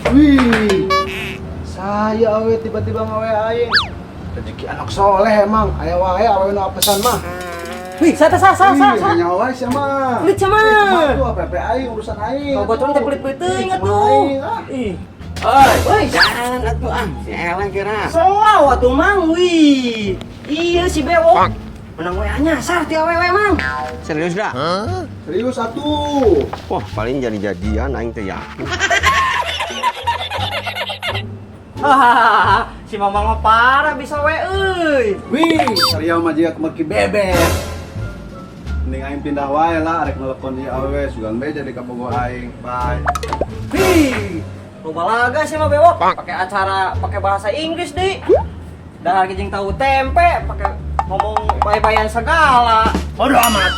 Wih, saya awe tiba-tiba ngawe aing. Rezeki anak soleh emang, aya wae awe nu apesan mah. Wih, sa sa sa sa. Ih, hanya wae sia mah. Pelit sia mah. Ih, kumaha tuh apa aing urusan aing. Kau baturan teh pelit-pelit teuing Ih, kumaha atuh. aing, ah. Ih, Oi, Woi. jangan atuh ah, si Eleng kira. Soal atuh Mang, wih. Iya si Bewok. Menang we nyasar ti awewe Mang. Serius dah? Serius atuh. Wah, paling jadi-jadian aing teh yakin. Hahaha, si Mamang mah parah bisa we euy. Wih, seriau mah jiga kemerki bebek. Mending aing pindah wae lah arek nelpon ieu awewe sugan be jadi kabogoh aing. Bye. Wih, loba laga sih mah Bewok. Pakai acara pakai bahasa Inggris di. Dahar jeung tahu tempe, pakai ngomong bay-bayan segala. Bodoh amat.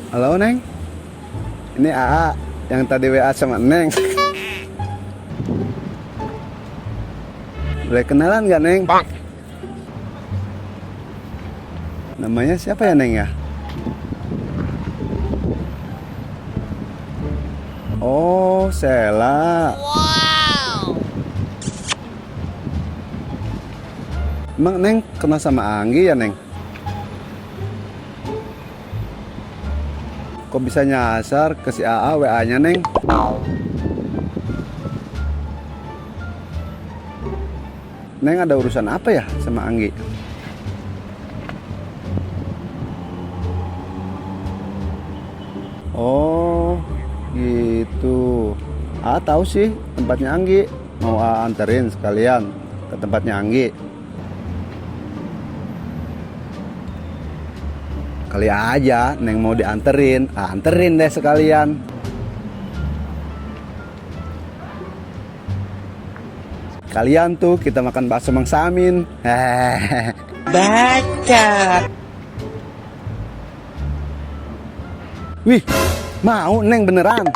Halo Neng, ini AA yang tadi WA sama Neng. Boleh kenalan nggak Neng? Namanya siapa ya Neng ya? Oh, Sela. Wow. Emang Neng kenal sama Anggi ya Neng? Kok bisa nyasar ke si AA WA-nya Neng? Neng ada urusan apa ya sama Anggi? Oh, gitu. Ah, tahu sih tempatnya Anggi. Mau A anterin sekalian ke tempatnya Anggi. Kali aja Neng mau dianterin, ah, anterin deh sekalian. Kalian tuh kita makan bakso Mang Samin. Hehehe. Baca. Wih, mau Neng beneran.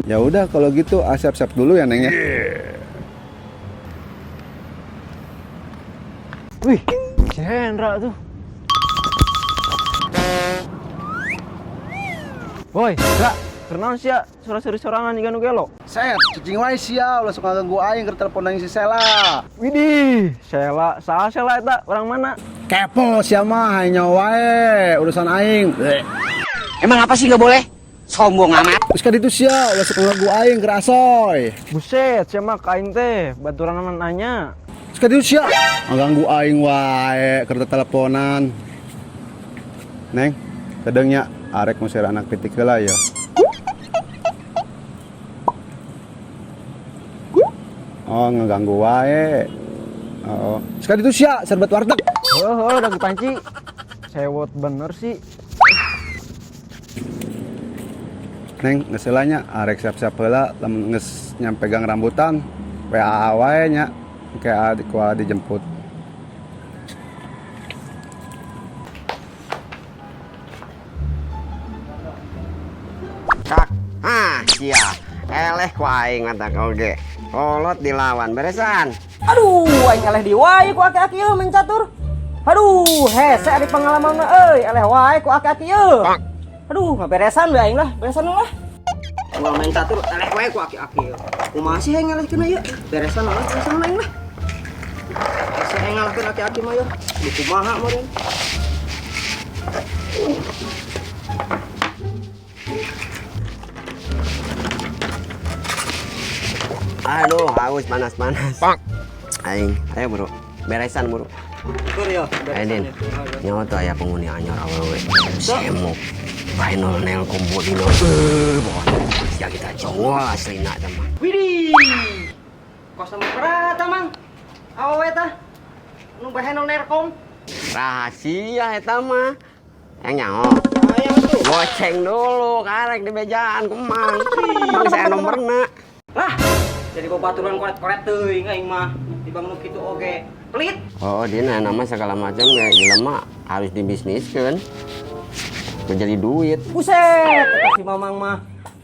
Ya udah kalau gitu ah, siap-siap dulu ya Neng ya. Wih, si Hendra tuh. Woi, Ndra, kenaon sia sura-suri sorangan jiga nu gelo? Set, cicing wae sia ulah sok ngaganggu aing keur telepon aing si Sela. Widih, Sela, saha Sela eta? Orang mana? Kepo sia mah hayang nyawa wae urusan aing. Bleh. Emang apa sih nggak boleh? Sombong amat. Terus ka ditu sia ulah sok ngaganggu aing keur asoy. Buset, sia mah ka aing teh baturan nanya. Terus ka ditu sia ngaganggu aing wae keur teleponan. Neng, kedeungnya arek ngusir anak pitik heula ya. Oh, ngeganggu wae. Oh, sekali itu sia serbet warteg. Heuh, heuh, udah panci. Sewot bener sih. Neng, geus heula nya arek siap-siap heula lamun geus nyampe gang rambutan WA wae nya engke ku dijemput. Kak, ah sia. Eleh ku aing mata oge. Kolot dilawan beresan. Aduh, aing eleh di wae ku aki-aki ieu main catur. Aduh, hese ari pengalaman mah euy, eleh wae ku aki-aki ieu. Aduh, ngaberesan we aing lah, beresan lah. Ulah main catur eleh wae ku aki-aki ieu. Kumaha sih aing ngalehkeun ieu? Beresan lah, beresan aing lah. Hese aing ngalehkeun aki-aki mah ieu. Di kumaha meureun. Aduh, haus panas-panas. Aing, ayo bro. Beresan bro. Syukur ya, Ayo Din. Nyawa tuh aya penghuni anyar awewe. Semok. Bainol nelkom bodino. Pokoknya ya kita cowok aslina teh mah. Widih. Kos sama perata, Mang. Awewe tah. Nu bahenol nerkom. Rahasia eta mah. Yang nyaho. Ayang tuh. Goceng dulu karek di bejaan kumang. Mang saya nomorna. Lah, Jadi babaturan koret-koret teuing aing mah. Dibang nu kitu oge. Pelit. Oh, dia nama segala macam kayak jelema harus dibisniskeun. Menjadi duit. Buset, eta si Mamang mah.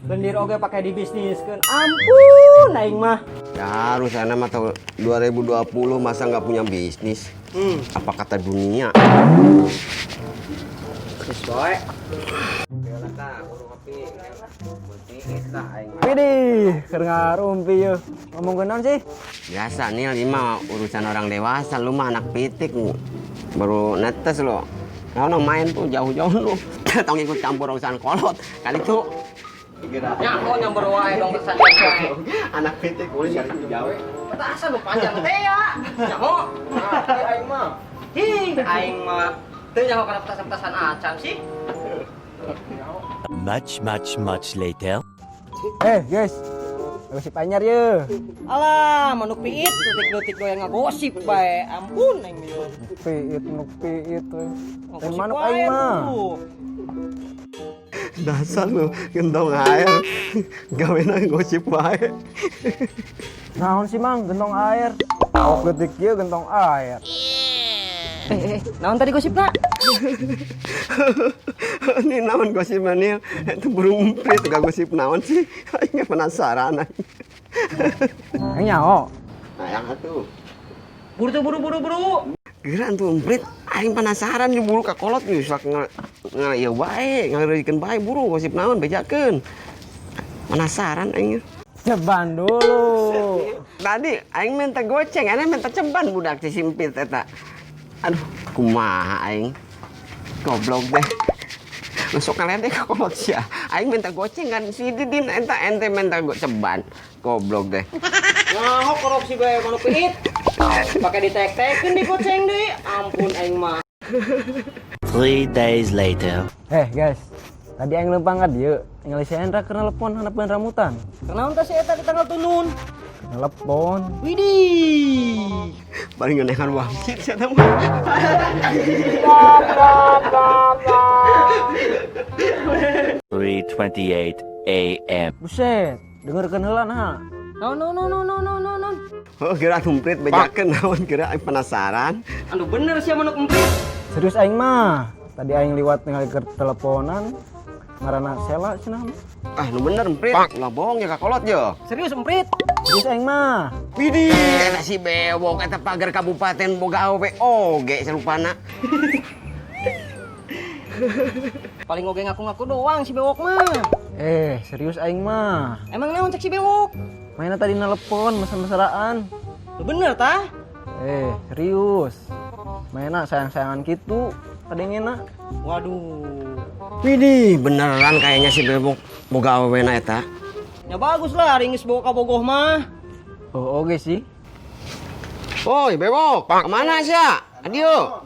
Lendir oge pakai dibisniskeun. Ampun aing mah. Ya harus ana mah tahun 2020 masa nggak punya bisnis. Apa kata dunia? Geus bae. Widih, keur ngarumpi yeuh. Ngomongkeun naon sih? Biasa nih lima urusan orang dewasa, lu mah anak pitik baru netes lo. Kalau main tuh jauh-jauh lu. Tong ikut campur urusan kolot. Kali tuh Nyaho nyamber wae dong kesan wae. anak pitik urusan jauh. Petasan nu panjang teh ya. Nyaho. Aing mah. Hi, aing mah. Teu nyaho kana petasan-petasan acan sih. Much, much, much later. Guys. Gosip anyar yeuh. Alah, manuk piit, detik-detik doyan ngagosip bae. Ampun aing mah. Piit nuk piit we. Lain Ngagosip manuk wae aing mah. tuh. Dasar lu gentong air. Gawena gosip wae. Naon sih Mang, gentong air. Awak detik ieu gentong air. Naon tadi gosipna? Ini naon gosip manil? Itu burung emprit gak gosip naon sih? Aing penasaran. Aing nyaho. Nah, yang atuh. Buru tuh buru buru buru. Geran tuh emprit, aing penasaran nih buru ka kolot nih sok nge nge ieu bae, ngareuikeun bae buru gosip naon bejakeun. Penasaran aing. Ceban dulu. Tadi aing minta goceng, aing minta ceban budak si simpit eta. Aduh, kumaha aing. Goblok deh. Masuk kalian deh ka kolot sia. Aing minta goceng kan si Didin eta ente minta ceban. Goblok deh. Nyaho korupsi bae manuk piit. Pakai ditek-tekeun di goceng deui. Ampun aing mah. 3 days later. Guys. Tadi aing lempang ka dieu, ningali si Endra keur nelpon handapeun rambutan. Kunaon teh si eta di tanggal tunun? Nelpon. Widih. Paling ngenehan wangsit sia teh mah. 3:28 a.m. Buset, dengerkeun heula nah. No no no no no no no no. Oh, geura emprit bejakeun naon geura aing penasaran. Anu bener sih manuk emprit. Serius aing mah. Tadi aing liwat ningali keur teleponan. Ngaranna Sela cenah mah. Ah, nu bener emprit. Ulah bohong ya ka kolot yo. Serius emprit. Serius aing mah. Widih, eta si bewok eta pagar kabupaten boga awewe oge sarupana. Paling oge ngaku-ngaku doang si bewok mah. Serius aing mah. Emang naon cek si bewok? Mainnya tadi nelpon mesra-mesraan. Lu bener tah? Serius. Mainnya sayang-sayangan gitu. Kadengena. Waduh. Widih, beneran kayaknya si bewok boga awewe na eta. Ya bagus lah ringis bawa ka bogoh mah. Oh, oke sih. Woi, bewok, kemana sia? Adio.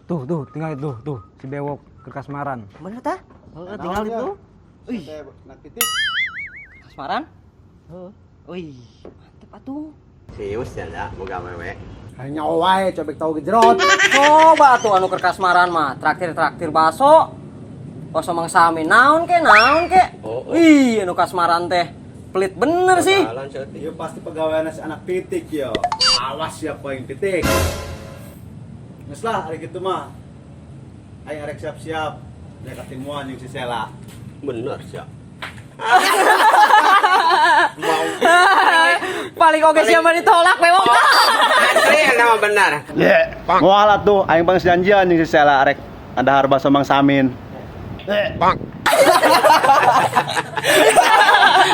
Tuh, tuh, tinggal itu, tuh, si bewok ke kasmaran. Bener tah? Heeh, tinggal itu. Wih, Anak pitik. kasmaran? Heeh. Wih, mantep atuh. Serius ya, dah, boga awewe. Hanya wae cobek tahu gejerot. Coba atuh anu keur kasmaran mah, traktir-traktir baso. Baso Mang Sami naon ke, naon ke. Wih, anu kasmaran teh pelit bener sih. Iya pasti pegawaian si anak pitik yo. Awas siapa yang pitik. Geus lah hari gitu mah. Aing arek siap-siap. Rek katimuan jeung si Sela. Bener sia. Paling oge siapa ditolak bewok. Asli eta mah bener. Moal atuh aing bang janjian jeung si Sela arek adahar baso Mang Samin.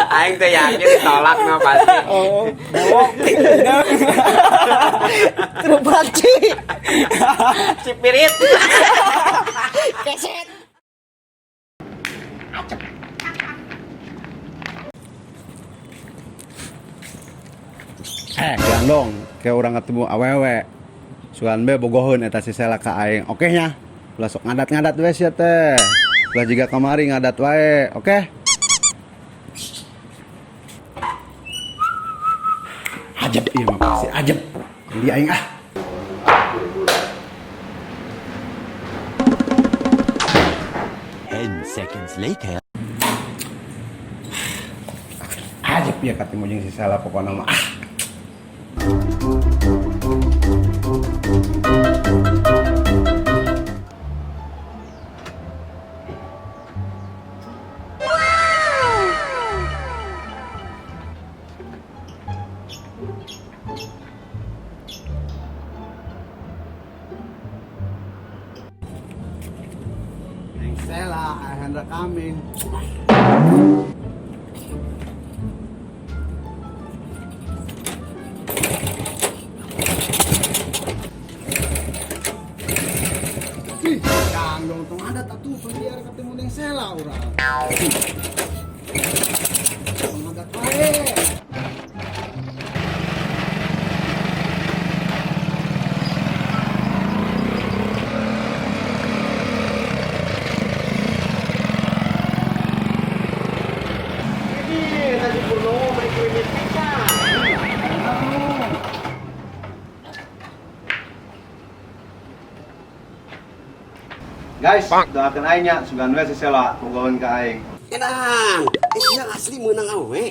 Aing teh yakin ditolak mah pasti. Bewok. Terubak ci. Cipirit. Keset. Gandong kayak orang ketemu awewe. Sugan be bogoheun eta si Sela ka aing. Oke nya. Ulah sok ngadat-ngadat we sia teh. Ulah jiga kamari ngadat wae, oke? Ajeb ieu mah pasti ajeb. Di aing ah. 10 seconds later. Ajeb. Siap ya katimu jeung si Sela pokona mah. Ah. Neng Sela, Hendra Kamin. Ih, kang dong tong ada atuh biar ketemu Neng Sela urang. Tong adat wae. Ini tadi Purnomo beli klimis pisan. Guys, doakan aing nya sugan we si Sela bogoheun ka aing. Edan, sia asli meunang awe.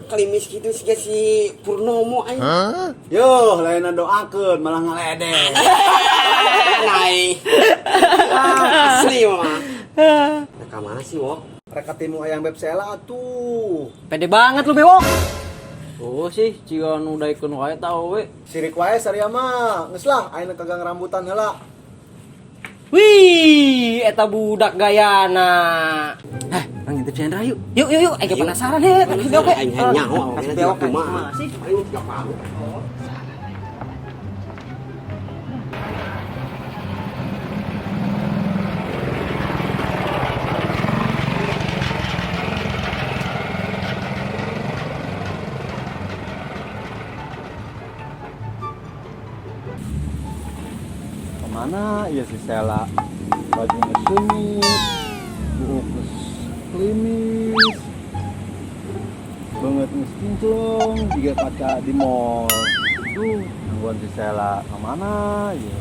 Klimis gitu siga si Purnomo aing. Yo, lain doakeun malah ngaledek. Naik. Asli mah. Nah, ka mana sih, Wok? Rek katimu hayang beb Sela atuh. Pede banget lu bewok. Oh sih, jika nu daekeun wae tau we. Sirik wae saria mah. Geus lah, aing kagang rambutan heula. Wih, eta budak gayana. Hah, nang ngintip si Hendra yuk. Yuk, yuk, yuk. Aing penasaran he, kan si bewok. Aing hayang nyaho, Kasih awena bewok juga kumaha. sih. Aing juga paham. Kemana ya si Sela? Baju sengit, buuk geus klimis, banget geus kinclong, jiga kaca di mall. Duh, nungguan si Sela kemana ya?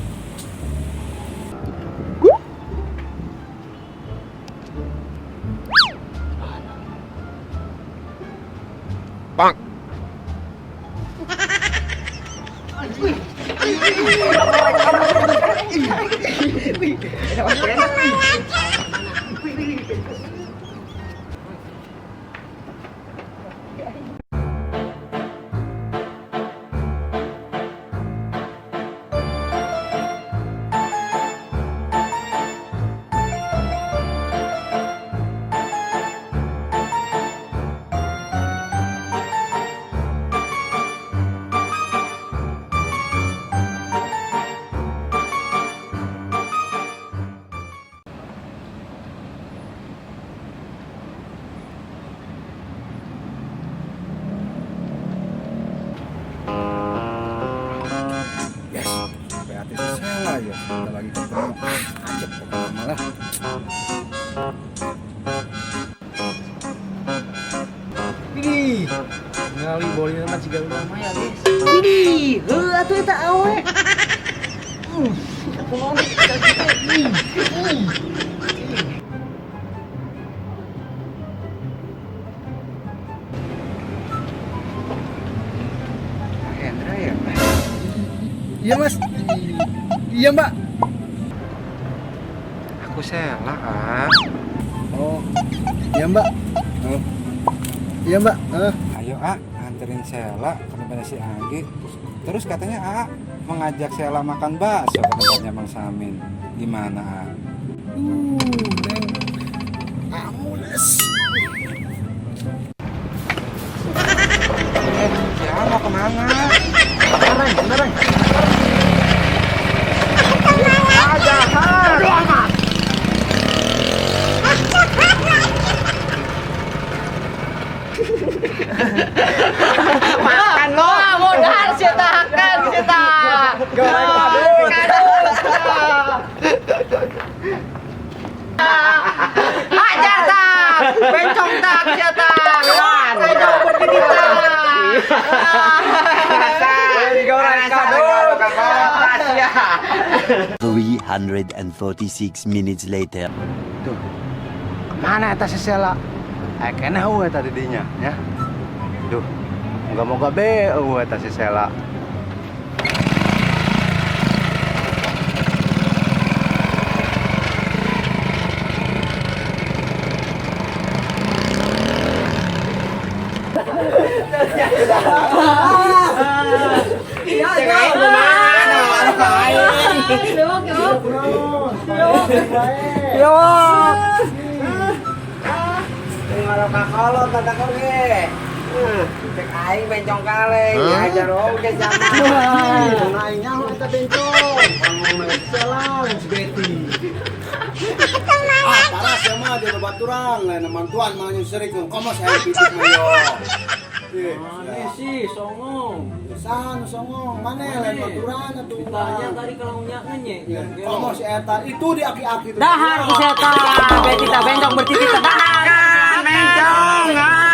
Yes, PAT si Sela ya. Kita lagi ketemu. Ah, ajep pokoknya malah. Widih, ngali bolina mah ciga urang mah ya, guys. Widih, heuh atuh eta awe. Hendra ya? Iya, Mas. Iya, Mbak. Aku Sela, ah. Oh. Iya, Mbak. Oh. Iya, Mbak. Ayo, ah, anterin Sela ke tempatnya si Anggi. Terus katanya A mengajak Sela makan bakso ke tempatnya Bang Samin. Gimana, A? Neng. Amules. Ya, mau kemana? Bentar, bentar. Makan lo. Modal sih tahakan sih ta. Hajar tak, bencong tak sia tak. Ayo berdiri tak. Rasa. 346 minutes later. Tuh. Kemana eta si Sela? Aya keneh eueuh eta di dinya, ya. Aduh, moga-moga be eueuh eta si Sela. Cek aing kumaha aing. Yo. Kalau kakolot tata oge. Cek aing bencong kaleng, ngajar oge sama. Aing nyaho eta bencong. Pangomong si Sela lain si Betty. Ah, parah sia mah dia babaturan, lain mantuan mah nyuserik komos aya pitik mah yo. Mana sih songong? Saha nu songong, mana lain baturan atuh. Ditanya tadi kalau nyenye. Komos si eta itu di aki-aki tuh. Dahar ku si eta. Beti tah bencong bertitik tah dahar. Bencong.